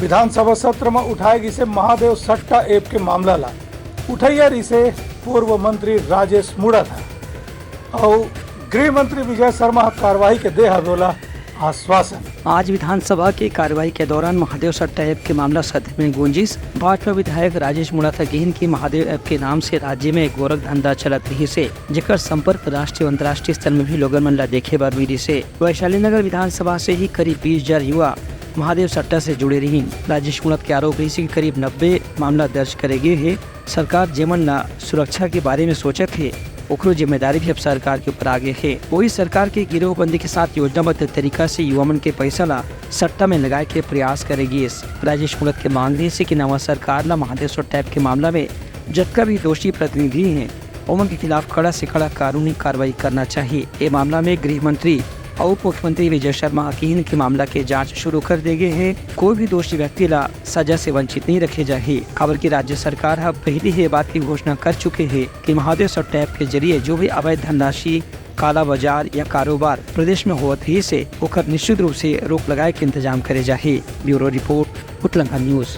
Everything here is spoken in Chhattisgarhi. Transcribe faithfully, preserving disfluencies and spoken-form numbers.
विधानसभा सत्र म उठाए गिसे महादेव सट्टा ऐप के मामला ला। उठैया रिसे पूर्व मंत्री राजेश मुड़ाथा अउ गृह मंत्री विजय शर्मा ह कार्रवाई के दे हवे ओला आश्वासन। आज विधानसभा के कार्रवाई के दौरान महादेव सट्टा ऐप के मामला सदन में गूंजिस। भाजपा विधायक राजेश मुड़ाथा किहिन कि महादेव ऐप के नाम से राज्य में गोरख धंधा चलत रहिस हे, जेकर संपर्क राष्ट्रीय अउ अंतर्राष्ट्रीय स्तर में भी लोगन मन ला देखे बर मिलिस हे। वैशाली नगर विधानसभा से ही करीब बीस हजार युवा महादेव सट्टा से जुड़े रहिन। राजेश मुड़ाथा के आरोप रहिस कि करीब नब्बे मामला दर्ज करे गे हे। सरकार जेमन ला सुरक्षा के बारे में सोचत हे, ओकरो जिम्मेदारी भी अब सरकार के ऊपर आ गे हे। वही सरकार के गिरोहबंदी के साथ योजनाबद्ध तरीका से युवा मन के पैसा ला सट्टा में लगाए के प्रयास करे गिस। राजेश मुड़ाथा के मांग रहिस हे कि नवा सरकार ला महादेव सट्टा ऐप के मामला में जतका भी दोषी प्रतिनिधि हे, ओमन के खिलाफ कड़ा से कड़ा कानूनी कार्रवाई करना चाहिए। ये मामला में गृह मंत्री अउ उप मुख्यमंत्री विजय शर्मा ह किहिन कि मामला के जांच शुरू कर दे गे हे। कोई भी दोषी व्यक्ति ला सजा से वंचित नहीं रखे जाही, काबर कि राज्य सरकार ह पहली ही ये बात की घोषणा कर चुके हे कि महादेव सट्टा ऐप के जरिए जो भी अवैध धनराशि, काला बाजार या कारोबार प्रदेश में होवत रहिस हे, ओकर निश्चित रूप से रोक लगाए के इंतजाम करे जाही। ब्यूरो रिपोर्ट, उतलंगा न्यूज।